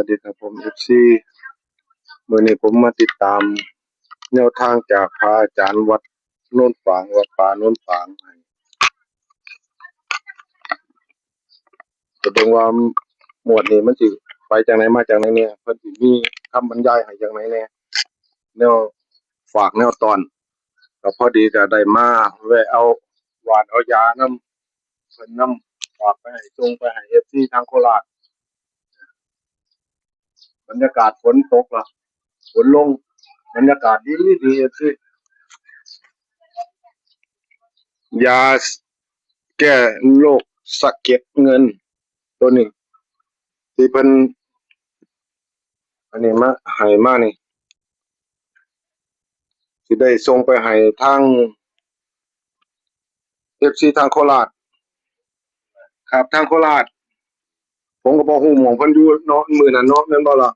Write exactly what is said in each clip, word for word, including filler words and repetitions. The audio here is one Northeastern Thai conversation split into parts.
วัสดีครับผม เอฟซี มื้อนี้ผมมาติดตามแนวทางจากพระอาจารย์วัดโนนฝาง วัดป่าโนนฝาง จะเบิ่งว่างวดนี้มันสิไปจังได๋มาจังได๋แหน่ เพิ่นสิมีคำบรรยายให้จังได๋แหน่ แนวฝากแนวต้อน ก็พอดีก็ได้มาแวะเอาหว่านเอายานำเพิ่นนำ ฝากไปให้ ส่งไปให้ เอฟซี ทางโคราช บรรยากาศฝนตกละ ฝนลง บรรยากาศดีดี เอฟซี ยาแก้โรคสะเก็ดเงิน ตัวนี้ ที่เพิ่น อันนี้มาให้มานี่ สิได้ส่งไปให้ทาง เอฟซี ทางโคราช ครับ ทางโคราช ผมก็บ่ฮู้หม่องเพิ่นอยู่เนาะ มื้อนั้นเนาะ แม่นบ่ล่ะ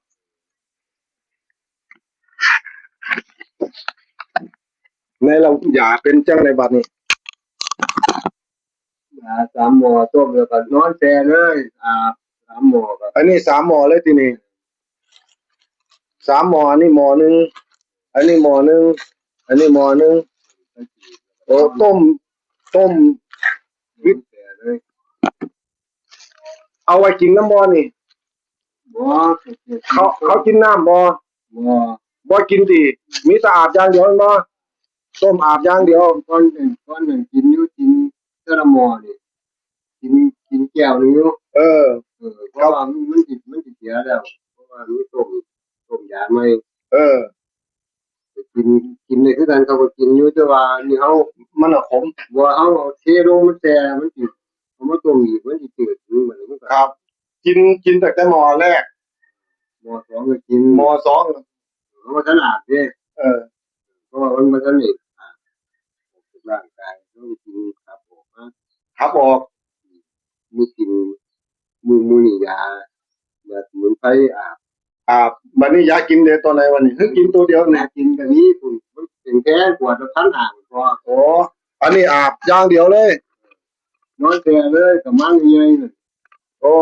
ในระยะเป็นจังได๋บัดนี้ อ่า สามหม้อต้มแล้วก็นอนแช่เลย อ่า สามหม้อก็ อันนี้สามหม้อเลยทีนี้ สามหม้อ อันนี้หม้อหนึ่ง อันนี้หม้อหนึ่ง อันนี้หม้อหนึ่ง โอ้ ต้ม ต้ม วิต แช่เลย เอาไว้กินน้ำบ่นี่ บ่ เขา เขากินน้ำบ่ บ่ บ่กินติ มีแต่อาบอย่างเดียวแม่นบ่ ต้มอาบอย่างเดียว ก่อน ก่อนนั้นกินอยู่ กินแต่ละหม้อนี่ กิน กินแก้วหนึ่งอยู่ เออ เออ เพราะว่ามัน มันสิ มันสิเสียแล้ว เพราะว่ามันต้ม ต้มยาใหม่ เออ กิน กินได้คือกัน เขาก็กินอยู่ แต่ว่านี่เฮา มันน่ะขม บ่ เฮาเอาเทลงมันแช่ มันสิ เอามาต้มอีก มันสิจืด มัน มันก็ ครับ กิน กินตั้งแต่หม้อแรก หม้อสองก็กิน หม้อสอง มันบ่ทันอาบเด้ เออ เพราะว่ามันบ่ทันได้อาบ ร่างกายต้องกินขับออกมา ขับออก มีกิน มื้อ มื้อนี้ยา ยาสมุนไพรอาบ อาบ บัดนี้ยากินเด้ ตัวไหนบัดนี้ คือกินตัวเดียวนี่ ยากินก็มี พุ่น มันเป็นแค่ขวดละพันห้า พอ โอ้ อันนี้อาบอย่างเดียวเลย นอนแช่เลย กะมังใหญ่นั่น โอ้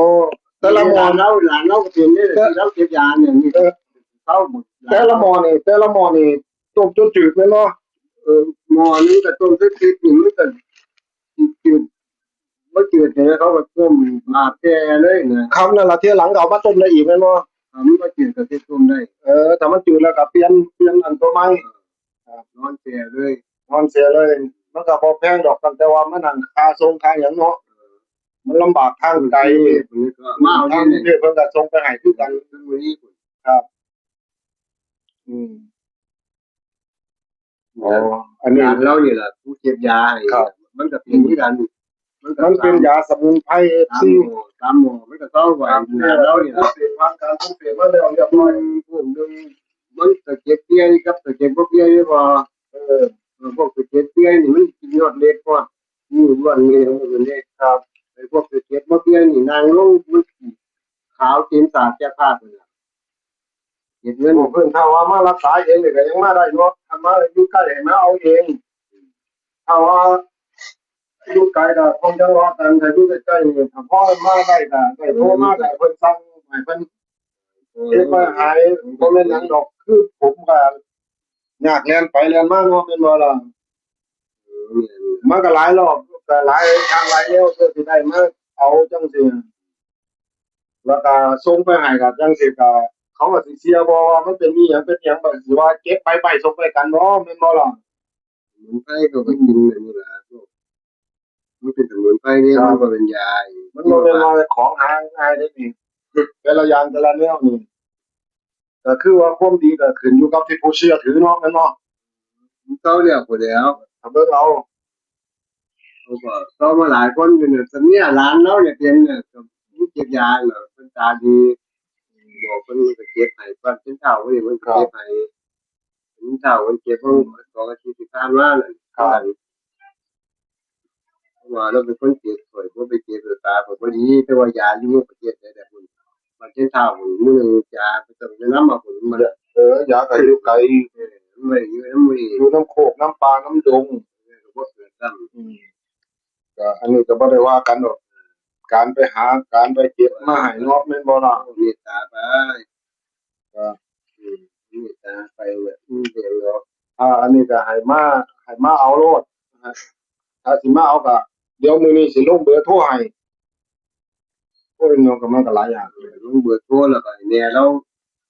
แต่ละหม้อ หลานเรา หลานเราก็เป็นเด้ แต่ ที่เราเก็บยาเนี่ย นี่ เออ เขา แต่ละหม้อนี่ แต่ละหม้อนี่ ต้มจนจืดแม่นบ่ เออ หม้อหนึ่งก็ต้มจนจืด นี่มันก็จืด บ่จืดเนี่ย เขาก็ต้มอาบแช่เลยนะ ครับ นั่นล่ะ เทื่อหลังก็เอามาต้มได้อีกแม่นบ่ อ่า มันบ่จืดก็สิต้มได้ เออ ถ้ามันจืดแล้วก็เปลี่ยน เปลี่ยนอันตัวใหม่ ครับ นอนแช่เลย นอนแช่เลย มันก็บ่แพงดอก แต่ว่ามันนั่นค่าส่งค่าหยังเนาะ มันลำบากทางไกล มาเอา ทางกรุงเทพฯเพิ่นก็ส่งไปให้คือกัน ชลบุรี ครับ อืม อ๋อ อันนี้ หลานเรานี่แหละ ผู้เก็บยาให้ ครับ มันก็เป็นคือกัน มันก็ มันเป็นยาสมุนไพร เอฟซี สามหม้อ สามหม้อ มันก็เซาไว้ ครับ หลานเรานี่แหละ เสพ ผ่านการปรุงเสพมาแล้วเรียบร้อย พวกหนึ่ง มันสะเก็ดเปียกับสะเก็ดบ่เปียอยู่บ่ เออ เออ พวกสะเก็ดเปียนี่มันกินยอดเล็กพอ นี่ล้วนนี่มันเป็นเล็ก ครับ ไอ้พวกสะเก็ดบ่เปียนี่นั่งลงมันขาวเต็มสาแก้ผ้าพุ่นน่ะ เก็บเงิน พวกเพิ่นถ้าว่ามารักษาเองนี่ก็ยังมาได้เนาะ ถ้ามาอยู่ใกล้ให้มาเอาเอง ถ้าว่าอยู่ไกลก็คงจะรอกัน ถ้าอยู่ใกล้ๆนี่ ถ้าพอมาได้ก็ได้โทรมาก็เพิ่นสั่งให้เพิ่น เฮ็ดมาหาย บ่แม่นหยังดอก คือผมก็ยากแล่นไปแล่นมาเนาะ แม่นบ่ล่ะ เออ แม่น มันก็หลายรอบ ก็หลายทางหลายแนว เพื่อสิได้มาเอาจังซี่ แล้วก็ส่งไปให้ก็จังซี่ ก็เขาก็สิเชื่อบ่ว่ามันเป็นอีหยัง เป็นหยัง แบบสิว่าเก็บไปใบ้ส่งไปกันบ่ แม่นบ่ล่ะ สมุนไพรเขาก็กินอันนี้ล่ะ พวก มันเป็นสมุนไพรเนี่ย ครับ มันบ่เป็นยาอีก มันบ่แม่นว่าของหาง่ายเด้นี่ แต่ละอย่างแต่ละแนวนี่ ก็คือว่าความดีก็ขึ้นอยู่กับที่ผู้เชื่อถือเนาะ แม่นบ่ มันเก่าแล้วพู้นแหล้ว ถ้าเบิ่งเอา เขาก็เก่ามาหลายคนอยู่เนี่ย แต่เนี่ยหลานเราเนี่ยเป็นเนี่ย ก็มีเก็บยาน่ะ เพิ่นตาดี บอกเพิ่น เพิ่นก็เก็บให้ ตอนเป็นเฒ่านี่เพิ่นก็เก็บให้ ครับ เป็นเฒ่าเพิ่นเก็บ อืม สองอาทิตย์ที่ผ่านมานั่น ครับ เพราะว่าเราเป็นคนเก็บ ข่อยบ่ไปเก็บ ตาข่อยบ่ดี แต่ว่ายาอยู่ประเทศใดแต่พุ่น บัดเช้ามื้อหนึ่งยาก็ต้องไปนำมาพุ่นมา เออ ยาก็อยู่ไกล เออ มันบ่ได้อยู่นำมื้อนี้ อยู่นำโคกนำป่านำดง เออ ก็บ่เกิดซ้ำ อืม ก็อันนี้ก็บ่ได้ว่ากันดอก การไปหาการไปเก็บมาให้เนาะ แม่นบ่ล่ะ? เมตตาไป ก็ อืม เมตตาไปแบบ อืม เดี๋ยวเนาะ อ่า อันนี้ก็ให้มา ให้มาเอาโลดนะ ถ้าสิมาเอาก็ เดี๋ยวมื้อนี้สิลงเบอร์โทรให้ โอ้ย เนาะ ก็มันก็หลายอย่าง ลงเบอร์โทรแล้วก็ให้แม่ลาว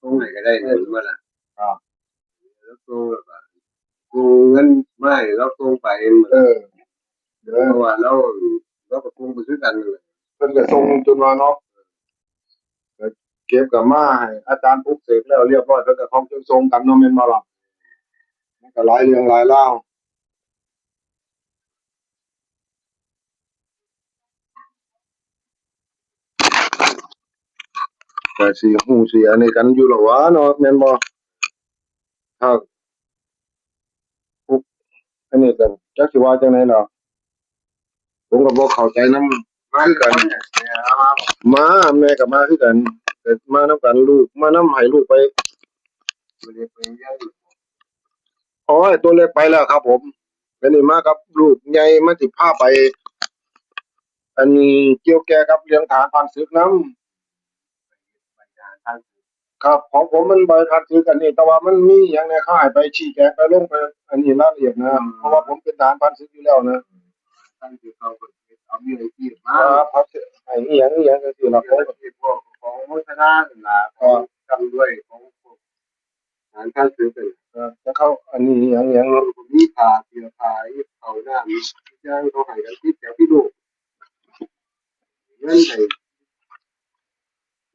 ส่งให้ก็ได้ แม่นบ่ล่ะ? ครับ ลาวส่งแล้วก็ส่งเงินมาให้ลาวส่งไป เออ เออ เพราะว่าลาว ลาวก็ส่งไปคือกันนั่นแหละ เพิ่นก็ส่งจนว่าเนาะ ก็เก็บกลับมาให้อาจารย์ปลุกเสกแล้วเรียบร้อย เพิ่นก็คงจะส่งกันเนาะ แม่นบ่ล่ะ? มันก็หลายเรื่องหลายราว ก็สิฮู้สิอันนี้กันอยู่แล้ววะเนาะ แม่นบ่? ถ้า ปุ๊บ อันนี้ก็จักสิว่าจั่งใด๋ล่ะ ผมก็บ่เข้าใจนำ มาคือกัน มา แม่ก็มาคือกัน ก็มานำกัน ลูกมานำ ให้ลูกไป โอ้ย ตัวเล็กไปแล้วครับผม อันนี้มากับลูกใหญ่ มันสิพาไป อันนี้เกี่ยวแก่กับเรื่องทหารผ่านศึกนำ ครับ ของผมมันใบผ่านศึกอันนี้ แต่ว่ามันมีหยังแหน่ เขาให้ไปชี้แจง ไปลงไป อันนี้รายละเอียดนะ อืม เพราะว่าผมเป็นทหารผ่านศึกอยู่แล้วนะ ผ่านศึกเขาก็เอามีอาชีพมา ครับ เขาสิให้อีหยังอีหยังจั่งซี้ล่ะ มีอาชีพพวกของโฆษณานั่นล่ะ ครับ ของจำด้วย ของพวกทหารผ่านศึกนั่นล่ะ ครับ แล้วเขาอันนี้อีหยังอีหยัง มีผ้า เสื้อผ้า อีกเข้าน้ำ อีกอย่างเขาให้กันติดแถวที่ลูก เงินให้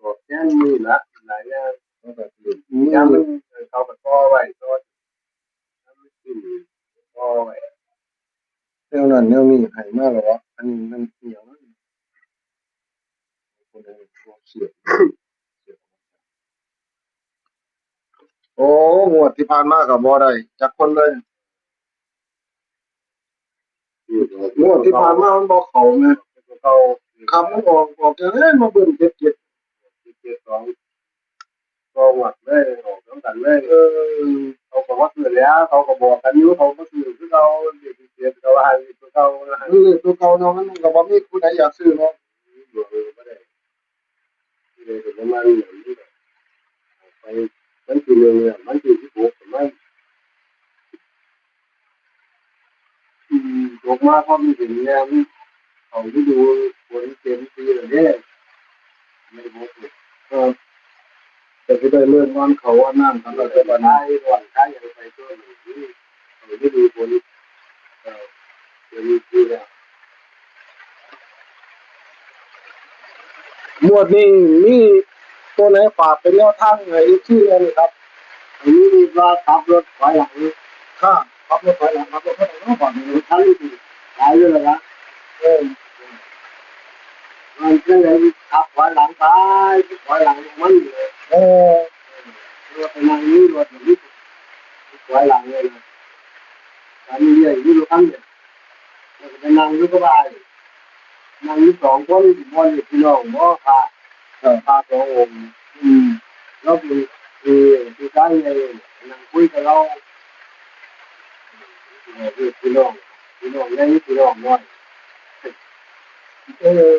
ตอบแทนมื้อละหลายอย่าง มันก็สิ อืม ยามมัน เออ เขาก็ต่อไว้ ต่อ ต่อไว้ แนวนั้นแนวนี้ให้มาแล้ววะ อันนี้มันอิหยังวะ โอ้ งวดที่ผ่านมาก็บ่ได้จักคนเลย งวดที่ผ่านมามันบ่เข้าแหม ตัวเก่า ครับ มันออก ออกจั่งใด๋มาเบิ่ง เจ็ดเจ็ด เจ็ดเจ็ดสอง ต่องวดเลย ออกนำกันเลย เออ เขาก็บ่ซื้อแล้ว เขาก็บอกกันอยู่ เขาบ่ซื้อคือเก่า เจ็ดเจ็ด เขาว่าให้ตัวเก่านะ มันเลขตัวเก่าเนาะ มันก็บ่มีผู้ใดอยากซื้อเนาะ เออ บ่ได้ ที่ใดก็ประมาณนั้นนี่แหละ ไปวันที่หนึ่งเนี่ย วันที่สิบหกประมาณ อืม ตกมาพอมันเห็นแล้ว มันเข้าฤดูฝนเต็มทีแล้วเด้ ไม่ได้หมดเลย ครับ ก็สิได้เริ่มหว่านข้าวหว่านน้ำกันแล้ว แต่บัดนี้ ขายหว่านขายหยังไปตัวหนึ่งนี่ เออ ฤดูฝน เออ เดี๋ยวนี้คือแล้ว งวดนี้มีตัวไหนฝากเป็นแนวทางให้ เอฟซี แหน่ครับ? อันนี้ว่าขับรถถอยหลัง ค่ะ ขับรถถอยหลัง ขับรถถอยหลัง ก่อนเลย คันนี้หลายอยู่แล้วนะ เออ มันก็เลยขับถอยหลังไป ถอยหลังมันอยู่เลย เออ รถไปนั่งนี่ รถอยู่นี่ ถอยหลังเลยนะ อันนี้เนี่ย อยู่รถคันเนี่ย แล้วก็ไปนั่งอยู่กับอ้าย นั่งอยู่สองคน บ่เรียกพี่น้องบ่ พระ เออ พระสององค์ อืม แล้วเป็น คือ คือชายใหญ่ นั่งคุยกับเรา เออ เรียกพี่น้อง พี่น้องใหญ่ พี่น้องน้อย เออ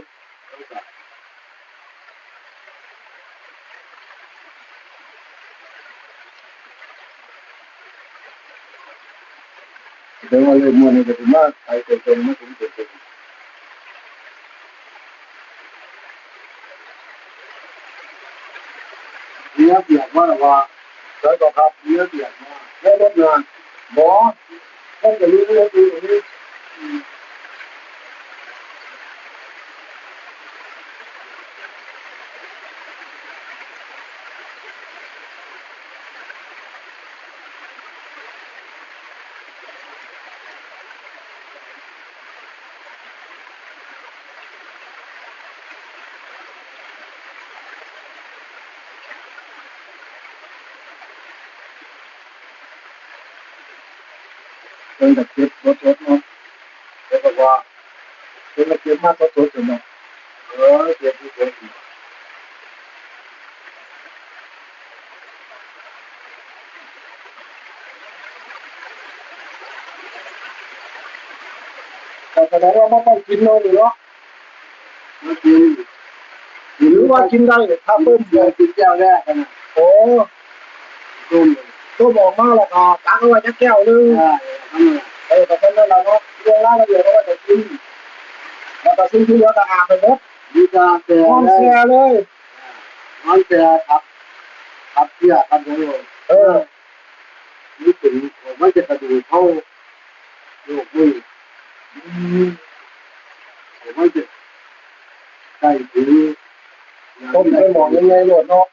แต่ว่าเลขงวดนี้ก็สิมาขายเกินๆ มาถึงเกินๆ เมียเปียกมาแล้วว่า ใช่ก็ครับ เมียเปียกมา แล้วรถงาน บ่ มันก็มีเรื่องอยู่นี่ เพิ่นก็เก็บสดๆ เนาะ เพิ่นก็ว่า เพิ่นก็เก็บมาสดๆ เนาะ เออ เก็บสดๆ ก็แสดงว่ามันต้องกินเลยเนาะ มากิน หรือว่ากินได้ ถ้าต้ม เดี๋ยวกินแก้วแรกกันนะ โอ้ ต้ม ต้มออกมาแล้วก็ตักเอาไว้จักแก้วหนึ่ง อ่า เออ แต่เท่านั้นแหละเนาะ เรื่องรายละเอียดเอาไว้แต่กิน แล้วก็สิ่งที่เหลือก็อาบไปหมด มีแต่แช่ นอนแช่เลย นอนแช่ครับ ครับ เพียครับ เออ นี่เป็น มันจะกระดูกเขา โรคมือ อืม มันจะใส่ถุง ต้มใส่หม้อยังไงโลดเนาะ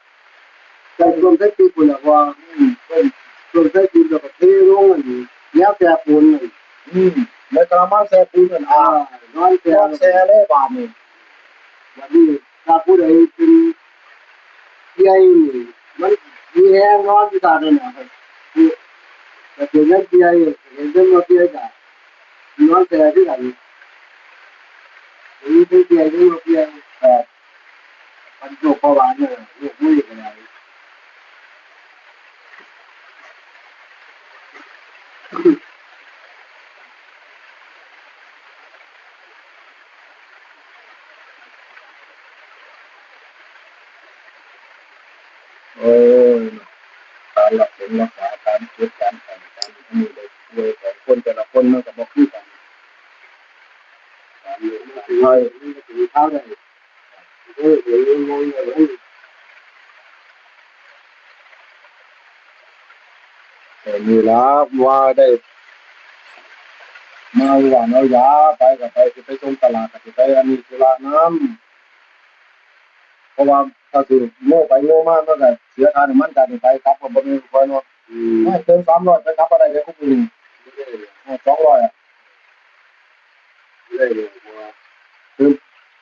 ใส่ต้มใส่ปีกพุ่นล่ะว่า อืม ต้ม ต้มใส่ปีกแล้วก็เทลงอันนี้ แล้วแต่ปูนนั่น อืม ในกะละมังแช่ปูนนั่น อ่า อ่า นอนแช่ นอนแช่เลยบาดนี้ บัดนี้ ถ้าผู้ใดเป็นเปียนี่ มันมีแฮงนอนอยู่ตานั่นน่ะครับ แต่เป็นยังเปียอยู่ เห็นเป็นว่าเปียก็นอนแช่คือกัน มีเป็นเปียอยู่ว่าเปีย ครับ มันโรคเบาหวานเนี่ย โรคมือก็ได้ โอ้ย การรักษา รักษา การเก็บ การใส่ การอันนี้ได้ด้วยของคนแต่ละคนมันก็บ่คือกัน การเลี้ยง มันก็สิมีเท่าใด เออ เดี๋ยวนี้งงเลย เออ นี่ล่ะว่าได้ มาเอาหว่านเอายาไปก็ไป สิไปส่งตลาดก็สิไปอันนี้ธุระนำ เพราะว่าถ้าสิโง่ไปโง่มามันก็เสียค่าน้ำมันกันไปกลับก็บ่มีค่อยเนาะ อืม ไม่เกินสามร้อยไปกลับบ่ได้เลยพวกนี้ เออ สองร้อยอะ ได้เลย เพราะว่า เติม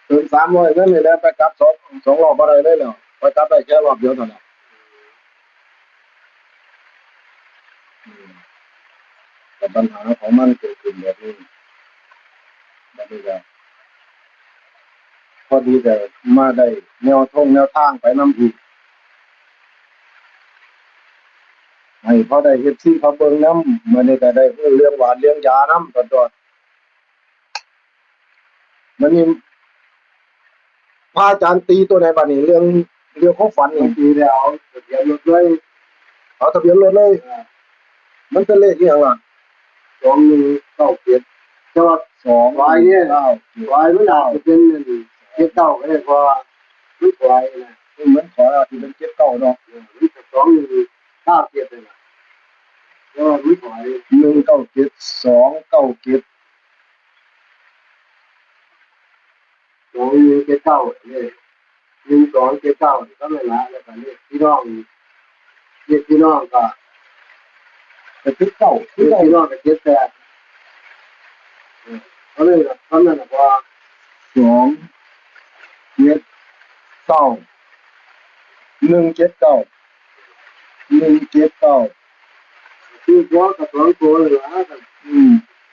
เติมสามร้อยเงินนี่แหละ ไปกลับสอง สองรอบบ่ได้เลยแล้ว ไปกลับได้แค่รอบเดียวเท่านั้น อืม แต่ปัญหาของมันเกิดขึ้นแบบนี้ บัดนี้ก็ พอดีก็มาได้แนวทงแนวทางไปนำอีก ให้พอได้เอฟซีเขาเบิ่งนำ มื้อนี้ก็ได้รู้เรื่องหว่านเรื่องยานำตลอด มื้อนี้พระอาจารย์ตีตัวใดบัดนี้ เรื่อง เรื่องของฝันนี่ ตีแล้ว ทะเบียนรถเลย เอาทะเบียนรถเลย อ่า มันเป็นเลขอีหยังล่ะ สองหนึ่งเก้าเจ็ด แต่ว่า สอง วายเนี่ย เก้าเจ็ด วายมันอาจจะเป็นเจ็ดเก้าก็ได้ เพราะว่ามันวายนะ เหมือนขออาจจะเป็นเจ็ดเก้าเนาะ เออ มันก็สองหนึ่งเก้าเจ็ดเลยนะ แต่ว่ามันวาย หนึ่งเก้าเจ็ด สองเก้าเจ็ด สองหนึ่งเจ็ดเก้า เนี่ย หนึ่งสองเจ็ดเก้า นี่ก็ไม่ละ แล้วก็เลขพี่น้อง เลขพี่น้องก็ ก็เจ็ดเก้า เลขพี่น้องก็เจ็ดแปด เออ ก็เลยแบบ ตอนนั้นน่ะ พอ สองเจ็ดเก้า หนึ่งเจ็ดเก้า หนึ่งเจ็ดเก้า คือพอกับสองตัวเลยละ อืม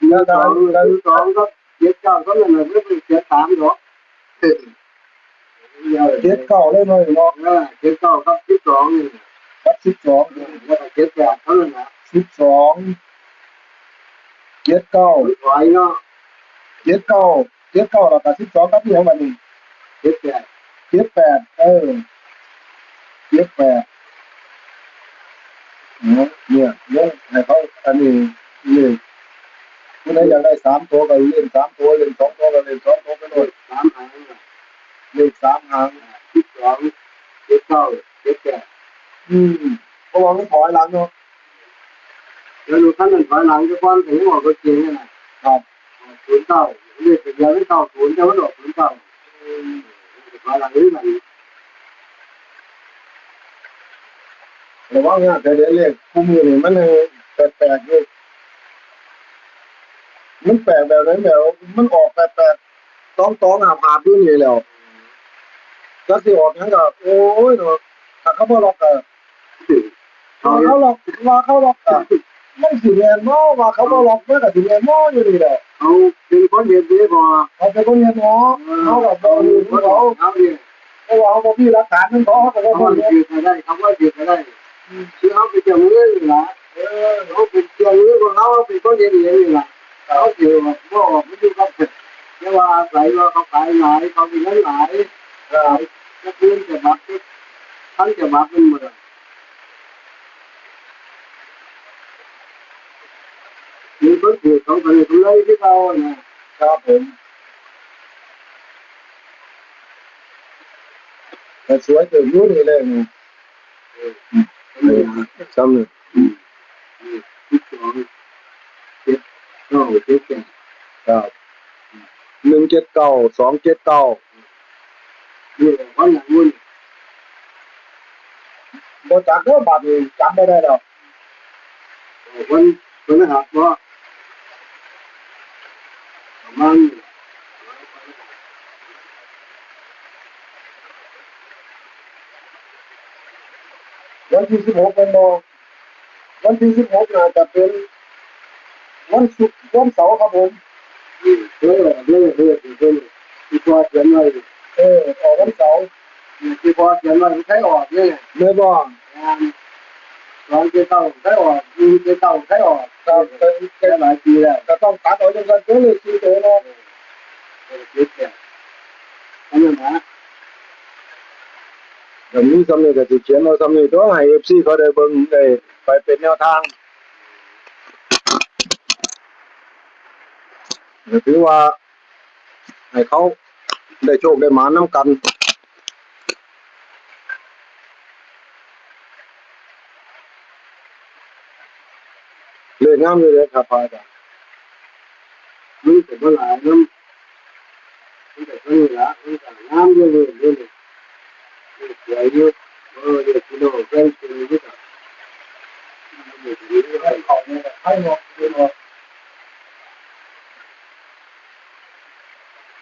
แล้วก็ สอง แล้ว คือสองก็ เจ็ดเก้า เท่านั้นน่ะ ไม่เป็นเจ็ดสามหรอก เจ็ดเก้าเลยเนาะ เนาะ เออ เจ็ดเก้า กับ สิบสอง นี่ กับ สิบสอง เออ แล้วก็ เจ็ดแปด เท่านั้นน่ะ สิบสอง เจ็ดเก้า ถอยเนาะ เจ็ดเก้า เจ็ดเก้า แล้วก็ สิบสอง กับอีหยังบัดนี้ เจ็ดแปด เจ็ดแปด เออ เจ็ดแปด เนาะ เนี่ย เนี่ย ให้เขา อันนี้ เลข ผู้ใดอยากได้สามตัวก็เล่นสามตัว เล่นสองตัวก็เล่นสองตัวไปโลด สามหางน่ะ เลขสามหาง สิบสอง เจ็ดเก้า เจ็ดแปด อืม เพราะว่ามันถอยหลังเนาะ แล้วดูคันนั้นถอยหลังซะก่อน ก็ยังออกรถเก๋งนั่นน่ะ ครับ ศูนย์เก้า เลขทะเบียนมัน เก้าศูนย์ แต่มันออก ศูนย์เก้า อืม ถอยหลังนี่บัดนี้ ระวังนะ แต่เดี๋ยวเลขคู่มือนี่มันยังแปลกๆอยู่ มันแปลกแบบไหนแบบ มันออกแปลกๆ ต้องๆ หาบๆ อยู่นี่แหล้ว จักสิออกหยังก็ โอ้ยเนาะ ถ้าเขาบ่ล็อกก็ ว่าเขาล็อก ว่าเขาล็อกก็ มันสิแม่นบ่ ว่าเขาบ่ล็อก มันก็สิแม่นบ่อยู่นี่แหละ เขาเป็นคนเฮ็ดเด้ พ่อ เขาเป็นคนเฮ็ดเนาะ เออ เขาก็บ่รู้ เขา เขาเนี่ย เพราะว่าเขาบ่มีหลักฐานนำเขา เขาก็บ่ เขา รู้ ถือก็ได้ เขาบ่ถือก็ได้ อืม คือเขาเป็นเจ้ามือนี่ล่ะ เออ เขาเป็นเจ้ามือของเขา เป็นคนเฮ็ดเองนี่ล่ะ เขาถือว่าบ่ออก มันอยู่กับ แต่ว่าอาศัยว่าเขาขายหลาย เขามีเงินหลาย เออ จะคืนจะบัก ทั้งจะบักมันหมดอะ มีคนถือของกันเลย กำไรที่เราอะนะ ครับผม แต่สวยเกินรู้นี่เลยนี่ เออ อืม ซ้ำนี่ อืม อืม สิบสอง เจ็ดเก้า เจ็ดแปด ครับ หนึ่งเจ็ดเก้า สองเจ็ดเก้า นี่แหละวันหลังมัน บ่จักเด้อ บัดนี้จำบ่ได้แล้ว วันพฤหัสเนาะ ประมาณ วันที่สิบหกแม่นบ่ วันที่สิบหกน่าจะเป็นวันศุกร์ วันเสาร์ครับผม เออ เออ เออ เออ ที่พ่อเขียนไว้ เออ ออกวันเสาร์ ที่พ่อเขียนไว้มันใช้ออกเนี่ย แม่นบ่ แม่น สองเจ็ดเก้าใช้ออก หนึ่งเจ็ดเก้าใช้ออก ครับ แต่ แต่หลายปีแล้ว ก็ต้องตัดเอาจังซั่นตัวเลขสี่ตัวเนาะ เออ เจ็ดแปด อันนั้นนะ ก็มีส่ำนี้ก็สิเขียนเอาส่ำนี้ตัว ให้ เอฟซี เขาได้เบิ่ง ได้ไปเป็นแนวทาง ก็ถือว่า ให้เขาได้โชคได้หมานนำกัน เลขงามอยู่เด้อครับพระอาจารย์ มันก็บ่หลายนำ มันก็เท่านี้ล่ะ มันก็งามอยู่เรื่อยๆ มันสวยอยู่ เออ เรียกพี่น้องแฟนเพลงอยู่ก็ ให้เขาเนี่ย ให้เนาะ ให้เนาะ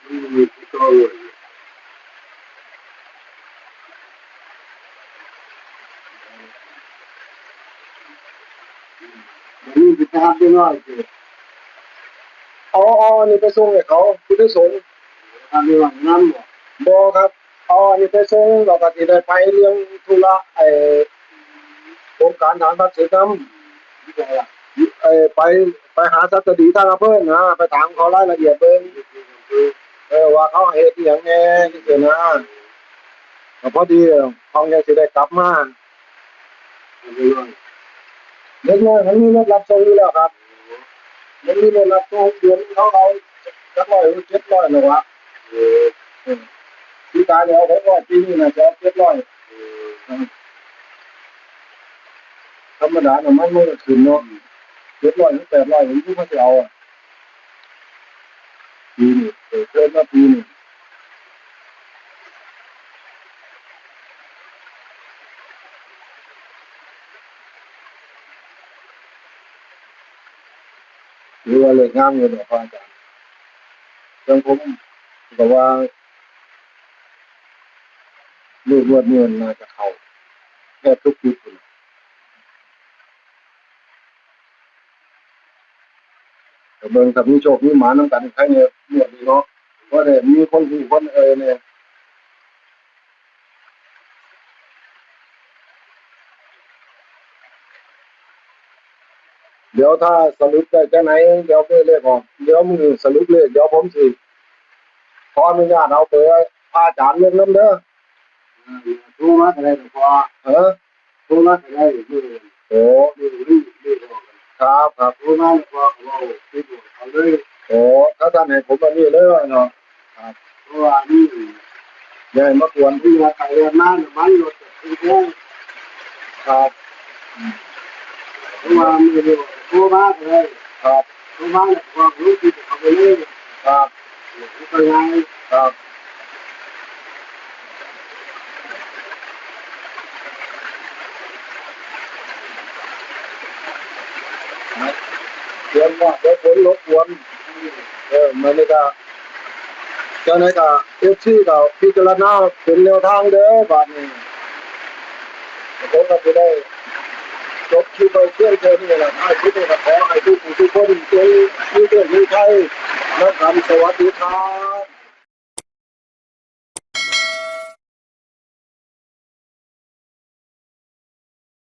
อืม ถูกต้องเลย อันนี้ไปทำได้น้อยสิ เอา เอาอันนี้ไปส่งให้เขา ผู้ได้ส่ง ทำได้น้อยน้ำบ่ บ่ครับ เอาอันนี้ไปส่ง แล้วก็สิได้ไปเรื่องธุระ ไอ้ โครงการฐานพระเสร็จนำ ที่ไหนล่ะ เอ่อ ไป ไปหาสัตดีทางอำเภอนะ ไปถามเขารายละเอียดเบิ่ง เออ ว่าเขาเฮ็ดอิหยังแหน่จังซี้นะ ก็พอดี เอ่อ ของยังสิได้กลับมา เด็กน้อยมันมีรถรับส่งอยู่แล้วครับ มันมีรถรับส่ง เดือนเขาเอาจักร้อยหรือเจ็ดร้อยแล้ววะ เออ เออ ปีกายเนี่ยเอาหกร้อย ปีนี้น่าจะเอาเจ็ดร้อย เออ ธรรมดาน้ำมันมันก็ขึ้นเนาะ เจ็ดร้อยหรือแปดร้อย มันคือเขาสิเอาอะ ปีนี้ เออ เพิ่มมาปีนี้ ถือว่าเลขงามอยู่ดอกพระอาจารย์ จั่งผมก็ว่า เลขงวดนี้น่าจะเข้าแทบทุกจุดพู้นล่ะ ก็เบิ่งถ้ามีโชคมีหมานนำกัน ใครเนี่ยงวดนี้เนาะ เพราะได้มีคนฮู้คนเอ่ยเนี่ย เดี๋ยวถ้าสรุปได้จั่งใด เดี๋ยวมื้อเลขออก เดี๋ยวมื้อสรุปเลข เดี๋ยวผมสิขออนุญาตเอาเบอร์พระอาจารย์ลงนำเด้อ อ่า โทรมาก็ได้ดอกพ่อ เออ โทรมาก็ได้มื้อ โอ้ มื้อ มื้อ มื้อออก ครับ ครับ โทรมาแล้วพ่อก็เว้าติดต่อเอาเลย โอ้ ถ้าท่านให้ผมอันนี้เลยเนาะ ครับ เพราะว่านี่ อย่าให้มากวน ที่ว่าไปเรียนมาน้ำมันรถก็ขึ้นแพง ครับ เพราะว่ามื้อเดียวโทรมาก็ได้ ครับ โทรมาแล้วก็บอกลูกที่เขาไปเลย ครับ ไม่เป็นไร ครับ เดี๋ยวว่าเดี๋ยวฝนรบกวน เออ มื้อนี้ก็ จั่งใดก็ เอฟซี ก็พิจารณาเป็นแนวทางเด้อ บาดนี้ ผมก็สิได้จบคลิปไว้เพียงแค่นี้ล่ะ ท้ายคลิปนี้ก็ขอให้ทุกผู้ทุกคนจงมีโชคมีชัยนำกัน สวัสดีครับ